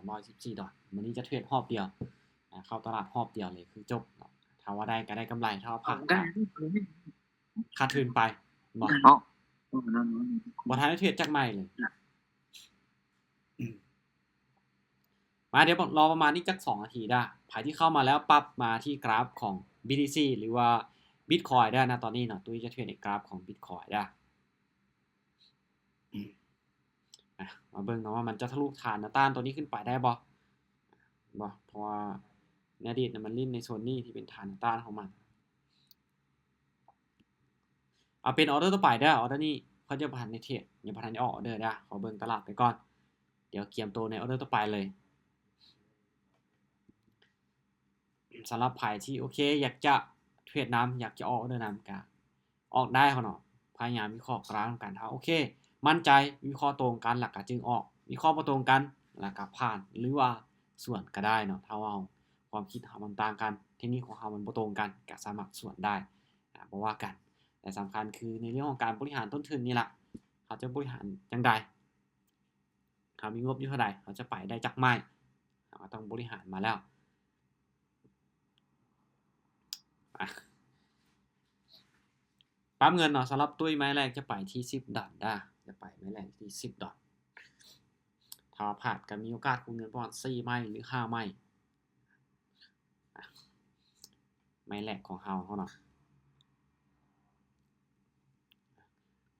ຮ້ອຍສິບສີ່ດອນ. ມື້ນີ້ຈະເທຣດຮອບດຽວ ອາ ເຂົ້າຕະຫຼາດຮອບດຽວເລີຍຄືຈົບເນາະ. ຖ້າວ່າໄດ້ກໍໄດ້ກຳໄລ ຖ້າວ່າພາດກໍຂາດທຶນໄປເນາະ. ບໍ່ທັນໄດ້ເທຣດຈັກໄມ້ເລີຍ. ມາ ດຽວລໍປະມານອີກຈັກສອງນາທີເດີ້. ໃຜທີ່ເຂົ້າມາແລ້ວປັບມາທີ່ກຣາຟຂອງ BTC ຫຼືວ່າ Bitcoin ເດີ້. ນະຕອນນີ້ເນາະ ຕຸ້ຍຈະເທຣດໃນກຣາຟຂອງ Bitcoin ເດີ້. ອາ ມາເບິ່ງເນາະວ່າມັນຈະທະລຸຖານແນວຕ້ານຕົວນີ້ຂຶ້ນໄປໄດ້ບໍ່ ບໍ່ ເພາະວ່າໃນອະດີດນະ ມັນຫຼິ້ນໃນໂຊນນີ້ທີ່ເປັນຖານແນວຕ້ານຂອງມັນ. ເອົາເປັນອໍເດີຕໍ່ໄປເດີ້. ອໍເດີນີ້ຂ້ອຍຍັງບໍ່ທັນໄດ້ເທຣດ ຍັງບໍ່ທັນໄດ້ອອກອໍເດີເດີ້. ຂໍເບິ່ງຕະຫຼາດໄປກ່ອນ ດຽວກຽມໂຕໃນອໍເດີຕໍ່ໄປເລີຍ. ສຳລັບໃຜທີ່ ໂອເຄ ຢາກຈະເທຣດນຳ ຢາກຈະອອກອໍເດີນຳ ກະອອກໄດ້ເນາະ. ພະຍາຍາມວິເຄາະກຣາຟນຳກັນ. ຖ້າ ໂອເຄ ໝັ້ນໃຈ ວິເຄາະຕົງກັນ ແລ້ວກະຈຶ່ງອອກ. ວິເຄາະບໍ່ຕົງກັນ ແລ້ວກະຜ່ານ ຫຼືວ່າສວນກໍໄດ້ເນາະ. ຖ້າວ່າຄວາມຄິດເຮົາມັນຕ່າງກັນ ເທັກນິກຂອງເຮົາມັນບໍ່ຕົງກັນ ກໍສາມາດສວນໄດ້ ອາ ບໍ່ວ່າກັນ. ແຕ່ສຳຄັນຄືໃນເລື່ອງຂອງການບໍລິຫານຕົ້ນທຶນນີ້ລະ ເຮົາຈະບໍລິຫານຈັ່ງໃດ? ເຮົາມີງົບຢູ່ເທົ່າໃດ ເຮົາຈະໄປໄດ້ຈັກໄມ້ ເຮົາກໍຕ້ອງບໍລິຫານມາແລ້ວ. ອາ ປັບເງິນເນາະ. ສຳລັບຕຸ້ຍໄມ້ແລກຈະໄປທີ່ສິບດອນເດີ້ ຈະໄປໄມ້ແລກທີ່ສິບດອນ. ຖ້າວ່າພາດກໍມີໂອກາດຄູນເງິນປະມານສີ່ໄມ້ ຫຼື ຫ້າໄມ້. ອາ ໄມ້ແລກຂອງເຮົາເນາະ.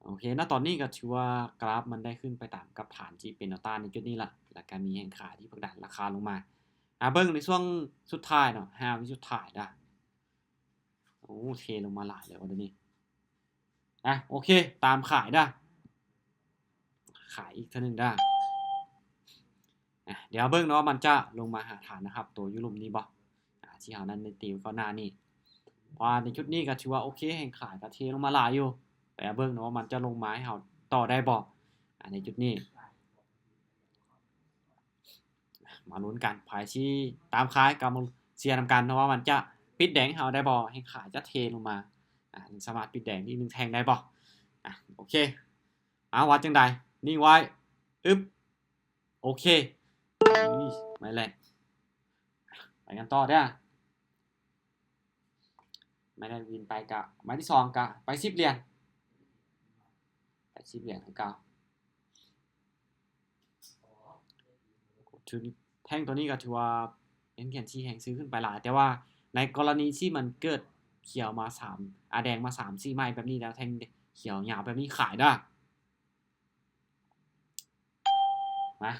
ໂອເຄ ນະຕອນນີ້ກໍຖືວ່າກຣາຟມັນໄດ້ຂຶ້ນໄປຕາມກັບຖານທີ່ເປັນແນວຕ້ານໃນຈຸດນີ້ລະ ແລ້ວກໍມີແຮງຂາຍທີ່ຜັກດັນລາຄາລົງມາ. ອາ ເບິ່ງໃນຊ່ວງສຸດທ້າຍເນາະ ຫ້າວິສຸດທ້າຍນະ. ໂອ້ ເທລົງມາຫຼາຍເລີຍວ່າດຽວນີ້. ອາ ໂອເຄ ຕາມຂາຍນະ ຂາຍອີກເທື່ອໜຶ່ງເດີ້. ອາ ດຽວເບິ່ງເນາະວ່າມັນຈະລົງມາຫາຖານແນວຮັບໂຕຢູ່ລຸ່ມນີ້ບໍ່ ອາ ທີ່ເຮົານັ້ນໄດ້ຕີໄວ້ກ່ອນໜ້ານີ້. ເພາະວ່າໃນຈຸດນີ້ກໍຖືວ່າໂອເຄ ແຮງຂາຍກໍເທລົງມາຫຼາຍຢູ່ ແຕ່ເບິ່ງເນາະວ່າມັນຈະລົງມາໃຫ້ເຮົາຕໍ່ໄດ້ບໍ່ ອາ ໃນຈຸດນີ້. ມາລຸ້ນກັນ ໃຜຊິຕາມຂາຍກໍມາເຊຍນຳກັນເນາະ ວ່າມັນຈະປິດແດງເຮົາໄດ້ບໍ່ ແຮງຂາຍຈະເທລົງມາ ອາ ສາມາດປິດແດງອີກໜຶ່ງແທ່ງໄດ້ບໍ່. ອາ ໂອເຄ ເອົາ ວ່າຈັ່ງໃດ ນິ່ງໄວ້ ອຶບ ໂອເຄ ໄມ້ແລກ ໄປກັນຕໍ່ເດີ້. ໄມ້ແລກວິນໄປກະ ໄມ້ທີສອງກະໄປສິບຫຼຽນ ໄປສິບຫຼຽນຄືເກົ່າ. ຖື ແທ່ງຕົວນີ້ກໍຖືວ່າເຫັນຂຽນທີ່ແຮງຊື້ຂຶ້ນໄປຫຼາຍ ແຕ່ວ່າໃນກໍລະນີທີ່ມັນເກີດຂຽວມາສາມ ອາ ແດງມາສາມສີ່ໄມ້ແບບນີ້ແລ້ວ ແທ່ງຂຽວຍາວແບບນີ້ຂາຍເດີ້. ມາ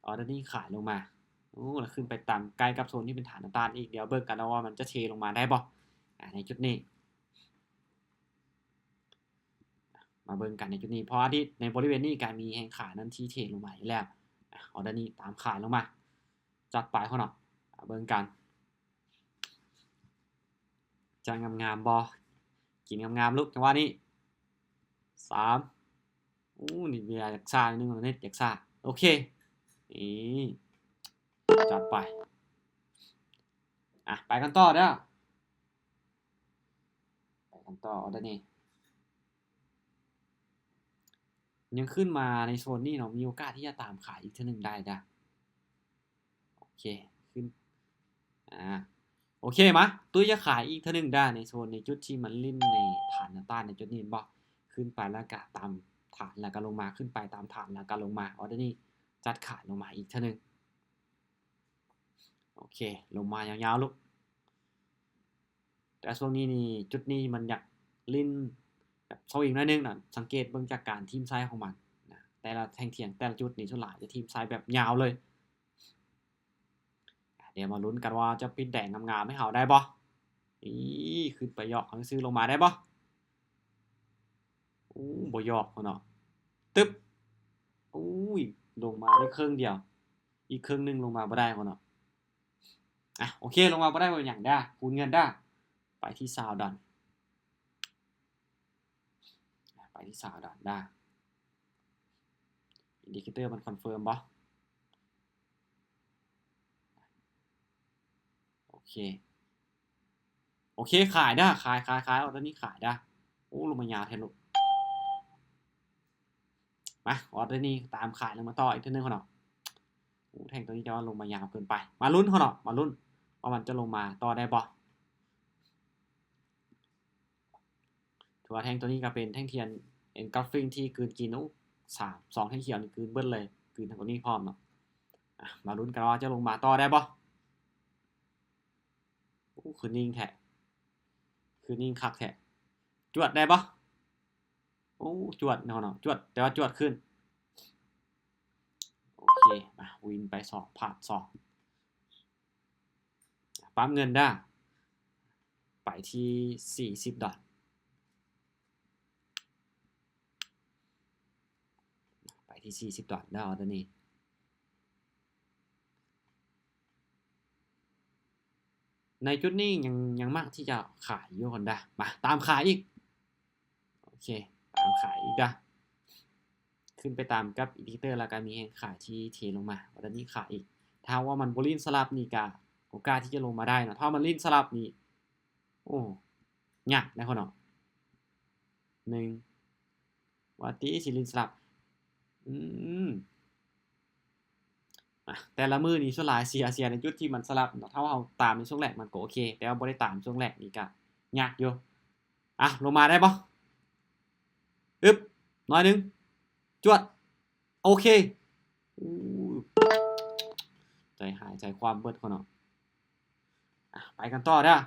ອໍເດີນີ້ຂາຍລົງມາ ໂອ້ ແລ້ວຂຶ້ນໄປຕາມໃກ້ກັບໂຊນທີ່ເປັນຖານແນວຕ້ານອີກ. ດຽວເບິ່ງກັນເນາະວ່າມັນຈະເທລົງມາໄດ້ບໍ່ ອາ ໃນຈຸດນີ້. ມາເບິ່ງກັນໃນຈຸດນີ້ ເພາະອາທິດໃນບໍລິເວນນີ້ກະມີແຮງຂາຍນັ້ນທີ່ເທລົງມາຢູ່ແລ້ວ. ອໍເດີນີ້ຕາມຂາຍລົງມາ ຈັດໄປເນາະ ມາເບິ່ງກັນ. ຈະງາມໆບໍ່ ກິນງາມໆລູກ ຈັງຫວະນີ້ ສາມ ໂອ້ ນີ້ເວລາຢາກຊ້າໜ້ອຍໜຶ່ງ ເນັດຢາກຊ້າ. ໂອເຄ ນີ້ ຈັດໄປ. ອາ ໄປກັນຕໍ່ເດີ້ ໄປກັນຕໍ່ເດີ້ນີ້. ຍັງຂຶ້ນມາໃນໂຊນນີ້ເນາະ ມີໂອກາດທີ່ຈະຕາມຂາຍອີກເທື່ອໜຶ່ງໄດ້ເດີ້. ໂອເຄ ຂຶ້ນ ອາ ໂອເຄ ມາ ຕຸ້ຍຈະຂາຍອີກເທື່ອໜຶ່ງເດີ້ ໃນໂຊນ ໃນຈຸດທີ່ມັນຫຼິ້ນໃນຖານແນວຕ້ານໃນຈຸດນີ້ ເຫັນບໍ່ ຂຶ້ນໄປແລ້ວກະຕາມຖານ ແລ້ວກະລົງມາ ຂຶ້ນໄປຕາມຖານ ແລ້ວກະລົງມາ. ອໍເດີນີ້ຈັດຂາຍລົງມາອີກເທື່ອໜຶ່ງ. ໂອເຄ ລົງມາຍາວໆລູກ. ແຕ່ຊ່ວງນີ້ນີ້ ຈຸດນີ້ມັນຢາກຫຼິ້ນແບບສະວິງໜ້ອຍໜຶ່ງນະ. ສັງເກດເບິ່ງຈາກການຖິ້ມໄຊຂອງມັນນະ ແຕ່ລະແທ່ງທຽນ ແຕ່ລະຈຸດນີ້ສ່ວນຫຼາຍຈະຖິ້ມໄຊແບບຍາວເລີຍ. ດຽວມາລຸ້ນກັນວ່າຈະປິດແດງງາມໆໃຫ້ເຮົາໄດ້ບໍ່. ນີ້ ຂຶ້ນໄປຢອກຊື່ໆ ລົງມາໄດ້ບໍ່. ໂອ້ ບໍ່ຢອກເນາະ ຕຶບ. ໂອ້ຍ ລົງມາໄດ້ເຄິ່ງດຽວ ອີກເຄິ່ງໜຶ່ງລົງມາບໍ່ໄດ້ເນາະ. ອາ ໂອເຄ ລົງມາບໍ່ໄດ້ບໍ່ເປັນຫຍັງເດີ້ ຄູນເງິນເດີ້. ໄປທີ່ຊາວດອນ ໄປທີ່ຊາວດອນເດີ້. ອິນດິເຄເຕີມັນຄອນເຟີມບໍ່? ໂອເຄ ໂອເຄ ຂາຍເດີ້ ຂາຍ ຂາຍ ຂາຍ ອໍເດີນີ້ຂາຍເດີ້. ໂອ້ ລົງມາຍາວແທ້ລູກ. ມ ອ່ະ ອໍເດີນີ້ຕາມຂາຍລົງມາຕໍ່ອີກເທື່ອໜຶ່ງເນາະ. ໂອ້ ແທ່ງຕົວນີ້ຈະວ່າລົງມາຍາວເກີນໄປ. ມາລຸ້ນເນາະ ມາລຸ້ນວ່າມັນຈະລົງມາຕໍ່ໄດ້ບໍ່. ຖືວ່າແທ່ງຕົວນີ້ກໍເປັນແທ່ງທຽນ engulfing ທີ່ກືນກິນ ໂອ້ ສາມ ສອງແທ່ງຂຽວນີ້ກືນເບິດເລີຍ ກືນທັງຕົວນີ້ພ້ອມເນາະ. ອ່ະ ມາລຸ້ນກັນວ່າຈະລົງມາຕໍ່ໄດ້ບໍ່. ໂອ້ ຄືນິ່ງແທ້ ຄືນິ່ງຄັກແທ້. ຈວດໄດ້ບໍ່? ໂອ້ ຈວດເນາະ ເນາະ ຈວດ ແຕ່ວ່າຈວດຂຶ້ນ. ໂອເຄ ມາ ວິນໄປສອງ ພາດສອງ. ປັບເງິນເດີ້ ໄປທີ່ສີ່ສິບດອນ ໄປທີ່ສີ່ສິບດອນເດີ້ ອໍເດີນີ້. ໃນຈຸດນີ້ຍັງ ຍັງມັກທີ່ຈະຂາຍຢູ່ຫັ້ນດາ. ມາ ຕາມຂາຍອີກ. ໂອເຄ ຕາມຂາຍອີກເດີ້. ຂຶ້ນໄປຕາມກັບ indicator ແລ້ວກໍມີແຮງຂາຍທີ່ເທລົງມາ. ອໍເດີນີ້ຂາຍອີກ. ຖ້າວ່າມັນບໍ່ຫຼິ້ນສະຫຼັບນີ້ກໍໂອກາດທີ່ຈະລົງມາໄດ້ເນາະ. ຖ້າມັນຫຼິ້ນສະຫຼັບນີ້ ໂອ້ ຍາກເດ້ພໍ່ນ້ອງ. ໜຶ່ງ ວ່າຕິຊິຫຼິ້ນສະຫຼັບ. ອືມ ອ່ະ ແຕ່ລະມື້ນີ້ສ່ວນຫຼາຍເສຍ ເສຍໃນຈຸດທີ່ມັນສະຫຼັບເນາະ. ຖ້າວ່າເຮົາຕາມໃນຊ່ວງແລກມັນກໍໂອເຄ ແຕ່ວ່າບໍ່ໄດ້ຕາມຊ່ວງແລກນີ້ກໍຍາກຢູ່. ອ່ະ ລົງມາໄດ້ບໍ່? ອຶບ ໜ້ອຍໜຶ່ງ ຈວດ. ໂອເຄ. ອູ້ ໃຈຫາຍໃຈຄວ່ຳເບິດຄົນເນາະ. ອ່ະ ໄປກັນຕໍ່ເດີ້.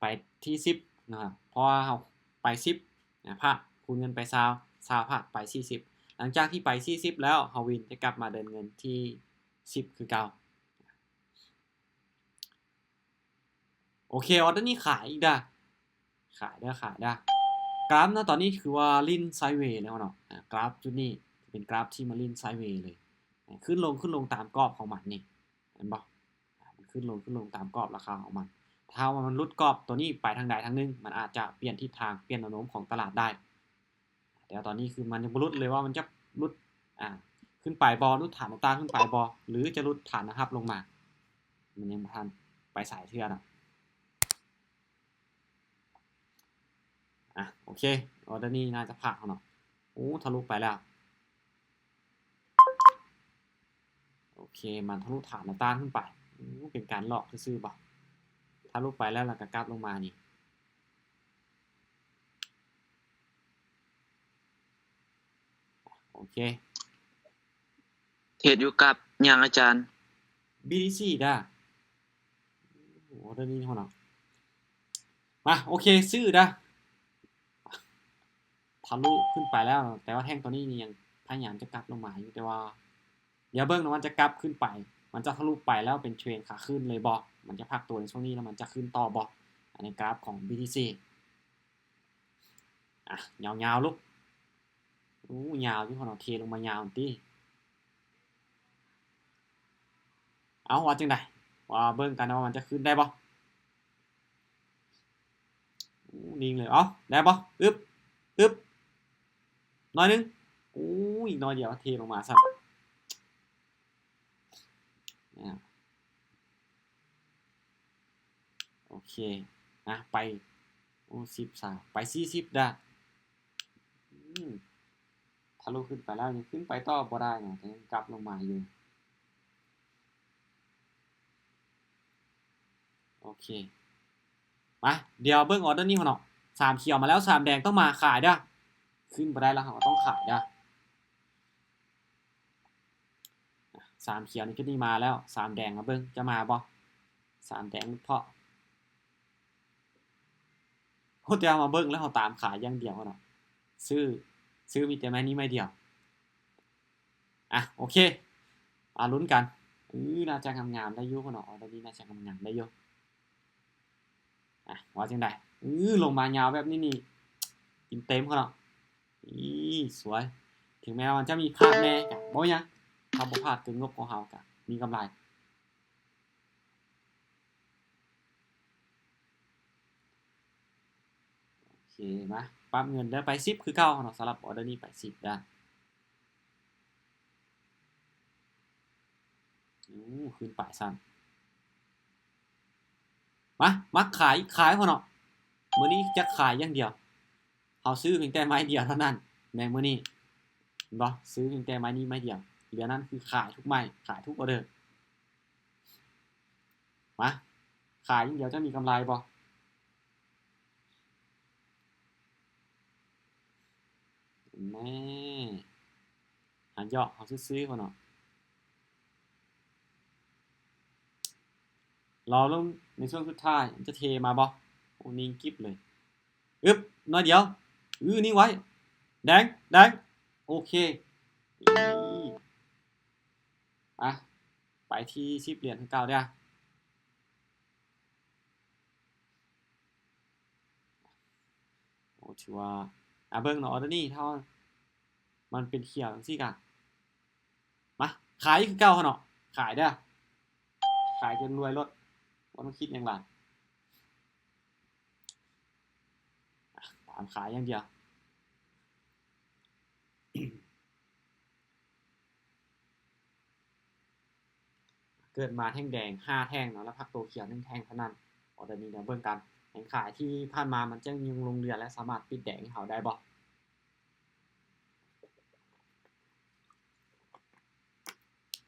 ໄປທີ່ສິບນະ ເພາະວ່າເຮົາໄປສິບນະ ພາດ ຄູນເງິນໄປຊາວ ຊາວ ພາດ ໄປສີ່ສິບ. ຫຼັງຈາກທີ່ໄປສີ່ສິບແລ້ວ ເຮົາວິນຈະກັບມາເດີນເງິນທີ່ສິບຄືເກົ່າ. ໂອເຄ ອໍເດີນີ້ຂາຍອີກເດີ້ ຂາຍເດີ້ ຂາຍເດີ້. ກຣາຟນະຕອນນີ້ຄືວ່າຫຼິ້ນໄຊເວແລ້ວເນາະ. ອ່າ ກຣາຟຈຸດນີ້ເປັນກຣາຟທີ່ມາຫຼິ້ນໄຊເວເລີຍ ອ່າ ຂຶ້ນລົງ ຂຶ້ນລົງຕາມກອບຂອງມັນນີ້ ເຫັນບໍ່? ອ່າ ມັນຂຶ້ນລົງ ຂຶ້ນລົງຕາມກອບລາຄາຂອງມັນ. ຖ້າວ່າມັນຫຼຸດກອບຕົວນີ້ໄປທາງໃດທາງໜຶ່ງ ມັນອາດຈະປ່ຽນທິດທາງ ປ່ຽນແນວໂນ້ມຂອງຕະຫຼາດໄດ້. ແຕ່ວ່າຕອນນີ້ຄືມັນຍັງບໍ່ຫຼຸດເລີຍວ່າມັນຈະຫຼຸດ ອ່າ ຂຶ້ນໄປບໍ່ ຫຼຸດຖານແນວຕ້ານຂຶ້ນໄປບໍ່ ຫຼືຈະຫຼຸດຖານແນວຮັບລົງມາ ມັນຍັງບໍ່ທັນໄປໃສເທື່ອນະ. ອ່ະ ໂອເຄ ອໍເດີນີ້ໜ້າຈະຜ່ານເນາະ. ໂອ້ ທະລຸໄປແລ້ວ. ໂອເຄ ມັນທະລຸຖານແນວຕ້ານຂຶ້ນໄປ. ໂອ້ ເປັນການຫຼອກຊື່ໆບໍ? ທະລຸໄປແລ້ວ ແລ້ວກໍກັບລົງມານີ້. ໂອເຄ ເທຣດຢູ່ກັບຫຍັງອາຈານ? ບີທີຊີດາ. ໂອ້ ເລື່ອງນີ້ເນາະ. ມາ ໂອເຄ ຊື້ດາ. ທະລຸຂຶ້ນໄປແລ້ວ ແຕ່ວ່າແທ່ງຕົວນີ້ນີ້ຍັງພະຍາຍາມຈະກັບລົງມາຢູ່ ແຕ່ວ່າ ດຽວເບິ່ງນະ ມັນຈະກັບຂຶ້ນໄປ ມັນຈະທະລຸໄປແລ້ວເປັນເທຣນຂາຂຶ້ນເລີຍບໍ່? ມັນຈະພັກຕົວໃນຊ່ວງນີ້ແລ້ວມັນຈະຂຶ້ນຕໍ່ບໍ່? ອັນນີ້ກຣາຟຂອງບີທີຊີ. ອ່ະ ຍາວໆ ລູກ. ໂອ້ ຍາວຢູ່ ເນາະ ເທລົງມາຍາວຕິ. ເອົາ ວ່າຈັ່ງໃດ? ວ່າເບິ່ງກັນນະວ່າມັນຈະຂຶ້ນໄດ້ບໍ່? ໂອ້ ນິ່ງເລີຍ. ເອົາ ໄດ້ບໍ່? ອຶບ ອຶບ ໜ້ອຍໜຶ່ງ. ໂອ້ຍ ໜ້ອຍດຽວເທລົງມາຊ້ຳ. ອາ ໂອເຄ ອ່ະ ໄປ ໂອ້ ສິບສາມ ໄປສີ່ສິບດາ. ອືມ ທະລຸຂຶ້ນໄປແລ້ວ ຍັງຂຶ້ນໄປຕໍ່ບໍ່ໄດ້ເນາະ ແຕ່ຍັງກັບລົງມາຢູ່. ໂອເຄ ມາ ດຽວເບິ່ງອໍເດີນີ້ເນາະ. ສາມຂຽວມາແລ້ວ ສາມແດງຕ້ອງມາຂາຍເດີ້. ຂຶ້ນບໍ່ໄດ້ແລ້ວ ເຮົາກໍຕ້ອງຂາຍເດີ້. ສາມຂຽວໃນຈຸດນີ້ມາແລ້ວ ສາມແດງ ມາເບິ່ງຈະມາບໍ່? ສາມແດງເພາະ ໂອ້ ແຕ່ວ່າມາເບິ່ງແລ້ວ ເຮົາຕາມຂາຍຢ່າງດຽວເນາະ. ຊື້ ຊື້ມີແຕ່ໄມ້ນີ້ໄມ້ດຽວ. ອ່ະ ໂອເຄ ມາລຸ້ນກັນ. ອື ໜ້າຈະງາມໆ ໄດ້ຢູ່ເນາະ. ອໍເດີນີ້ໜ້າຈະງາມໆ ໄດ້ຢູ່. ອ່ະ ວ່າຈັ່ງໃດ? ອື ລົງມາຍາວແບບນີ້ນີ້ ກິນເຕັມເນາະ. ອີ ສວຍ. ເຖິງແມ່ນວ່າມັນຈະມີພາດແດ່ກໍບໍ່ເປັນຫຍັງ ຖ້າບໍ່ພາດເກີນງົບຂອງເຮົາກໍມີກຳໄລ. ໂອເຄ ມາ ປັບເງິນເດີ້ ໄປສິບຄືເກົ່າເນາະ. ສຳລັບອໍເດີນີ້ໄປສິບດາ. ໂອ້ ຂຶ້ນໄປຊັ້ນ. ມາ ມັກຂາຍ ຂາຍເນາະ. ມື້ນີ້ຈະຂາຍຢ່າງດຽວ. ເຮົາຊື້ພຽງແຕ່ໄມ້ດຽວເທົ່ານັ້ນ. ໃນມື້ນີ້ ເຫັນບໍ່? ຊື້ພຽງແຕ່ໄມ້ນີ້ໄມ້ດຽວ ເຫຼືອນັ້ນຄືຂາຍທຸກໄມ້ ຂາຍທຸກອໍເດີ. ມາ ຂາຍຢ່າງດຽວ ຈະມີກຳໄລບໍ່? ແນ່ ຫາຢອກເຮົາຊື່ໆ ພຸ້ນເນາະ. ລໍເບິ່ງໃນຊ່ວງສຸດທ້າຍ ມັນຈະເທມາບໍ່? ໂອ້ ນິ່ງກິບເລີຍ. ອຶບ ໜ້ອຍດຽວ ອື ນິ່ງໄວ້ ແດງ ແດງ ໂອເຄ. ອາ ໄປທີ່ສິບຫຼຽນຄືເກົ່າເດີ້. ໂອ້ ຖືວ່າ ອາ ເບິ່ງເນາະ ອໍເດີນີ້ ຖ້າມັນເປັນຂຽວຈັ່ງຊີ້ກະ ມາ ຂາຍຄືເກົ່າຫັ້ນເນາະ ຂາຍເດີ້ ຂາຍຈົນລວຍໂລດ ບໍ່ຕ້ອງຄິດຫຍັງຫຼາຍ ອາ ຕາມຂາຍຢ່າງດຽວ. ເກີດມາແທ່ງແດງຫ້າແທ່ງເນາະ ແລ້ວພັກໂຕຂຽວໜຶ່ງແທ່ງເທົ່ານັ້ນ. ອໍເດີນີ້ດຽວເບິ່ງກັນ ແຮງຂາຍທີ່ຜ່ານມາມັນຈະຍັງລົງເຫຼືອ ແລະ ສາມາດປິດແດງໃຫ້ເຮົາໄດ້ບໍ່?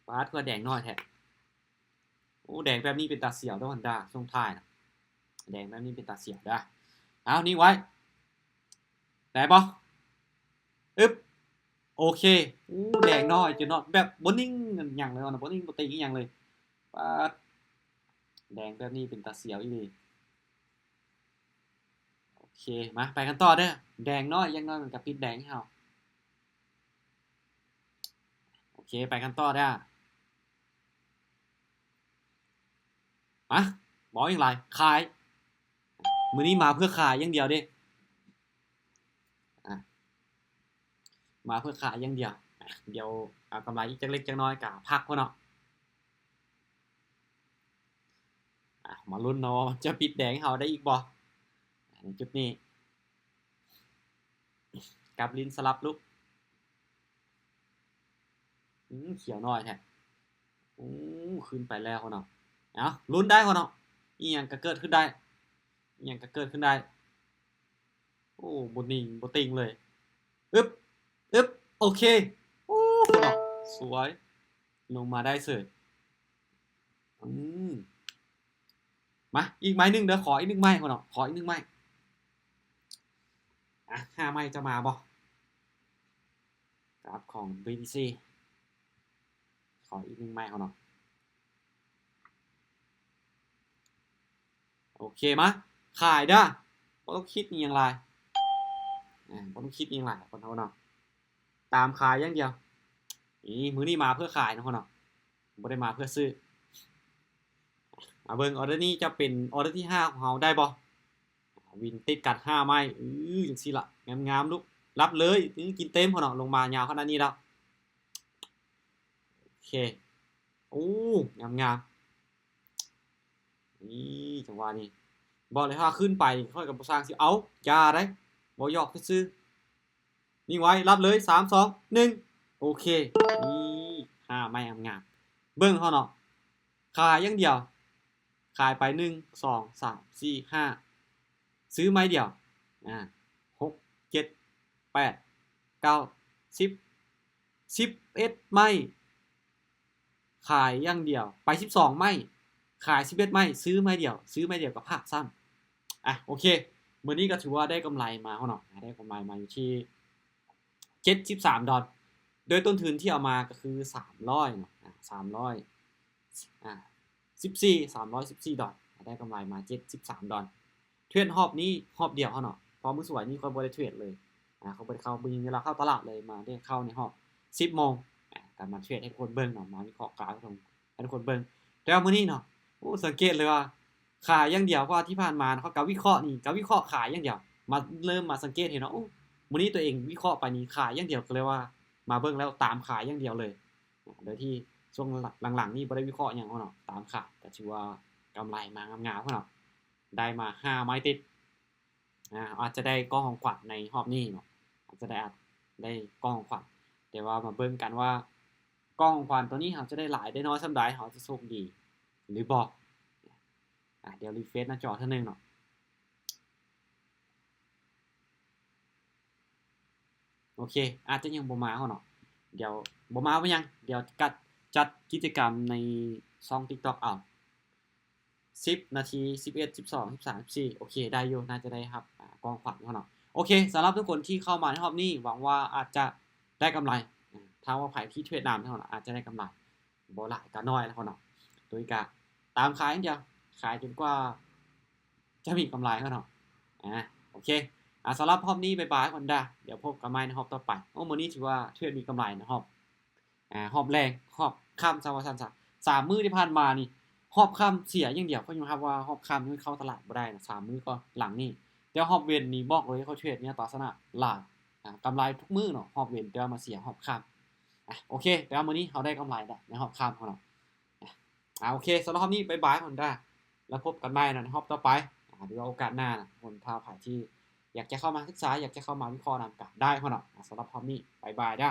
ປາດ ຄືແດງນ້ອຍແທ້. ໂອ້ ແດງແບບນີ້ເປັນຕາສຽວເດີ້ ຮອນດ້າ ຊ່ວງທ້າຍນະ ແດງແບບນີ້ເປັນຕາສຽວເດີ້. ເອົາ ນິ່ງໄວ້ ໄດ້ບໍ່? ອຶບ ໂອເຄ. ໂອ້ ແດງນ້ອຍ ຈະນອນແບບບໍ່ນິ່ງຫຍັງເລີຍ ບໍ່ນິ່ງບໍ່ຕິງອີ່ຫຍັງເລີຍ. ປາດ ແດງແບບນີ້ເປັນຕາສຽວອີ່ຫຼີ. ໂອເຄ ມາ ໄປກັນຕໍ່ເດີ້. ແດງນ້ອຍ ຢ່າງໜ້ອຍມັນກະປິດແດງໃຫ້ເຮົາ. ໂອເຄ ໄປກັນຕໍ່ເດີ້. ມາ ບໍ່ຫຍັງຫຼາຍ ຂາຍ. ມື້ນີ້ມາເພື່ອຂາຍຢ່າງດຽວເດ້ ອາ ມາເພື່ອຂາຍຢ່າງດຽວ. ອາ ດຽວເອົາກຳໄລອີກຈັກເລັກຈັກນ້ອຍກະພັກພຸ້ນເນາະ. ອາ ມາລຸ້ນເນາະ ຈະປິດແດງເຮົາໄດ້ອີກບໍ່? ໃນຈຸດນີ້ ກັບຫຼິ້ນສະຫຼັບລຸກ. ອືມ ຂຽວນ້ອຍແທ້. ໂອ້ ຂຶ້ນໄປແລ້ວເນາະ. ເອົາ ລຸ້ນໄດ້ເນາະ ອີ່ຫຍັງກະເກີດຂຶ້ນໄດ້ ອີ່ຫຍັງກະເກີດຂຶ້ນໄດ້. ໂອ້ ບໍ່ນິ່ງບໍ່ຕິງເລີຍ. ອຶບ ອຶບ ໂອເຄ. ໂອ້ ສວຍ ລົງມາໄດ້ເສີຍ. ອືມ ມາ ອີກໄມ້ໜຶ່ງເດີ້ ຂໍອີກໜຶ່ງໄມ້ພຸ້ນເນາະ ຂໍອີກໜຶ່ງໄມ້. ອາ ຫ້າໄມ້ຈະມາບໍ່? ກາບຂອງ ບີທີຊີ ຂໍອີກໜຶ່ງໄມ້ພຸ້ນເນາະ. ໂອເຄ ມາ ຂາຍເດີ້ ບໍ່ຕ້ອງຄິດອີ່ຫຍັງຫຼາຍ. ອາ ບໍ່ຕ້ອງຄິດອີ່ຫຍັງຫຼາຍ ຄົນເຮົາເນາະ ຕາມຂາຍຢ່າງດຽວ. ນີ້ ມື້ນີ້ມາເພື່ອຂາຍເນາະ ເນາະ ບໍ່ໄດ້ມາເພື່ອຊື້. ມາເບິ່ງ ອໍເດີນີ້ຈະເປັນອໍເດີທີຫ້າຂອງເຮົາໄດ້ບໍ່? ວິນຕິດກັນຫ້າໄມ້ ອື ຈັ່ງຊີ້ລະ ງາມໆ ລູກ ຮັບເລີຍ. ອື ກິນເຕັມເນາະ ລົງມາຍາວຂະໜາດນີ້ແລ້ວ. ໂອເຄ ໂອ້ ງາມໆ. ນີ້ ຈັງຫວະນີ້ ບອກເລີຍ ຖ້າຂຶ້ນໄປຂ້ອຍກະບໍ່ຊ່າງຊິເອົາ ຢ່າໄດ໋ ບໍ່ຢອກຊື່ໆ. ນິ່ງໄວ້ ຮັບເລີຍ ສາມ ສອງ ໜຶ່ງ ໂອເຄ. ນີ້ ຫ້າໄມ້ງາມໆ ເບິ່ງເຮົາເນາະ ຂາຍຢ່າງດຽວ ຂາຍໄປ ໜຶ່ງ ສອງ ສາມ ສີ່ ຫ້າ ຊື້ໄມ້ດຽວ ອາ ຫົກ ເຈັດ ແປດ ເກົ້າ ສິບ ສິບເອັດໄມ້ ຂາຍຢ່າງດຽວ ໄປສິບສອງໄມ້ ຂາຍສິບເອັດໄມ້ ຊື້ໄມ້ດຽວ ຊື້ໄມ້ດຽວກະພັກຊ້ຳ. ອາ ໂອເຄ ມື້ນີ້ກະຖືວ່າໄດ້ກຳໄລມາເນາະ ໄດ້ກຳໄລມາຢູ່ທີ່ ເຈັດສິບສາມດອນ ໂດຍຕົ້ນທຶນທີ່ເອົາມາກະຄືສາມຮ້ອຍເນາະ ອາ ສາມຮ້ອຍ ອາ ສິບສີ່ ສາມຮ້ອຍສິບສີ່ດອນ ໄດ້ກຳໄລມາເຈັດສິບສາມດອນ. ເທຣດຮອບນີ້ຮອບດຽວເນາະ ເພາະມື້ສວຍນີ້ຂ້ອຍບໍ່ໄດ້ເທຣດເລີຍ ອາ ຂ້ອຍບໍ່ໄດ້ເຂົ້າ ມື້ນີ້ລາວເຂົ້າຕະຫຼາດເລີຍ ມາໄດ້ເຂົ້າໃນຮອບສິບໂມງ ອາ ກະມາເທຣດໃຫ້ທຸກຄົນເບິ່ງເນາະ ມາວິເຄາະກາຟໃຫ້ທຸກຄົນເບິ່ງ. ແຕ່ວ່າມື້ນີ້ເນາະ ໂອ້ ສັງເກດເລີຍວ່າ ຂາຍຢ່າງດຽວ ເພາະວ່າທີ່ຜ່ານມາເນາະ ເຂົາກະວິເຄາະນີ້ ກະວິເຄາະຂາຍຢ່າງດຽວ ມາເລີ່ມມາສັງເກດເຫັນວ່າ ໂອ້ ມື້ນີ້ຕົວເອງວິເຄາະໄປນີ້ຂາຍຢ່າງດຽວ ກະເລີຍວ່າມາເບິ່ງແລ້ວຕາມຂາຍຢ່າງດຽວເລີຍ ໂດຍທີ່ຊ່ວງຫຼັງໆນີ້ບໍ່ໄດ້ວິເຄາະຫຍັງເນາະ ຕາມຂາຍ ກະຖືວ່າກຳໄລມາງາມໆເນາະ ໄດ້ມາຫ້າໄມ້ຕິດ ອາ ອາດຈະໄດ້ກ່ອງຂອງຂວັນໃນຮອບນີ້ເນາະ ອາດຈະໄດ້ ອາດໄດ້ກ່ອງຂອງຂວັນ ແຕ່ວ່າມາເບິ່ງກັນວ່າກ່ອງຂອງຂວັນໂຕນີ້ເຮົາຈະໄດ້ຫຼາຍໄດ້ນ້ອຍສ່ຳໃດ ເຮົາຈະໂຊກດີຫຼືບໍ່. ອາ ດຽວຣີເຟຣຊໜ້າຈໍເທື່ອໜຶ່ງເນາະ. ອເຄ ອາດຈະຍັງບໍ່ມາເນາະ ດຽວບໍ່ມາບໍ່ຫຍັງ ດຽວຈັດ ຈັດກິດຈະກຳໃນຊ່ອງ TikTok ເອົາ ສິບນາທີ ສິບເອັດ ສິບສອງ ສິບສາມ ສິບສີ່ ໂອເຄ ໄດ້ຢູ່ ໜ້າຈະໄດ້ຮັບ ອາ ຂອງຂວັນເນາະ ໂອເຄ ສຳລັບທຸກຄົນທີ່ເຂົ້າມາໃນຮອບນີ້ ຫວັງວ່າອາດຈະໄດ້ກຳໄລ ອາ ຖ້າວ່າໃຜທີ່ເທຣດນຳເນາະ ອາດຈະໄດ້ກຳໄລ ບໍ່ຫຼາຍກໍໜ້ອຍແລ້ວເນາະ ໂດຍກະຕາມຂາຍຢ່າງດຽວ ຂາຍຈົນກວ່າຈະມີກຳໄລເນາະ ອາ ໂອເຄ ອາ ສຳລັບຮອບນີ້ບາຍບາຍກ່ອນດາ ດຽວພົບກັນໃໝ່ໃນຮອບຕໍ່ໄປ ໂອ້ ມື້ນີ້ຖືວ່າເທຣດມີກຳໄລນະຮອບ ອາ ຮອບແລງ ຮອບຄ່ຳຊະວ່າຊັ້ນຊະ ສາມມື້ທີ່ຜ່ານມານີ້ ຮອບຄ່ຳເສຍຢ່າງດຽວ ຂ້ອຍຍອມຮັບວ່າຮອບຄ່ຳນີ້ເຂົ້າຕະຫຼາດບໍ່ໄດ້ນະ ສາມມື້ກໍຫຼັງນີ້ ແຕ່ຮອບເວັນນີ້ບອກເລີຍ ຂ້ອຍເທຣດໃນຕາສະນະຫຼາຍ ອາ ກຳໄລທຸກມື້ເນາະ ຮອບເວັນ ແຕ່ວ່າມາເສຍຮອບຄ່ຳ ອາ ໂອເຄ ແຕ່ວ່າມື້ນີ້ເຮົາໄດ້ກຳໄລແລ້ວໃນຮອບຄ່ຳເຮົາເນາະ ອາ ໂອເຄ ສຳລັບຮອບນີ້ບາຍບາຍກ່ອນດາ ແລ້ວພົບກັນໃໝ່ໃນຮອບຕໍ່ໄປ ອາ ຫຼືວ່າໂອກາດໜ້ານະ ຄົນ ຖ້າໃຜທີ່ຢາກຈະເຂົ້າມາສຶກສາ ຢາກຈະເຂົ້າມາວິເຄາະນຳກໍໄດ້ເນາະ ອາ ສຳລັບຮອບນີ້ບາຍບາຍດາ.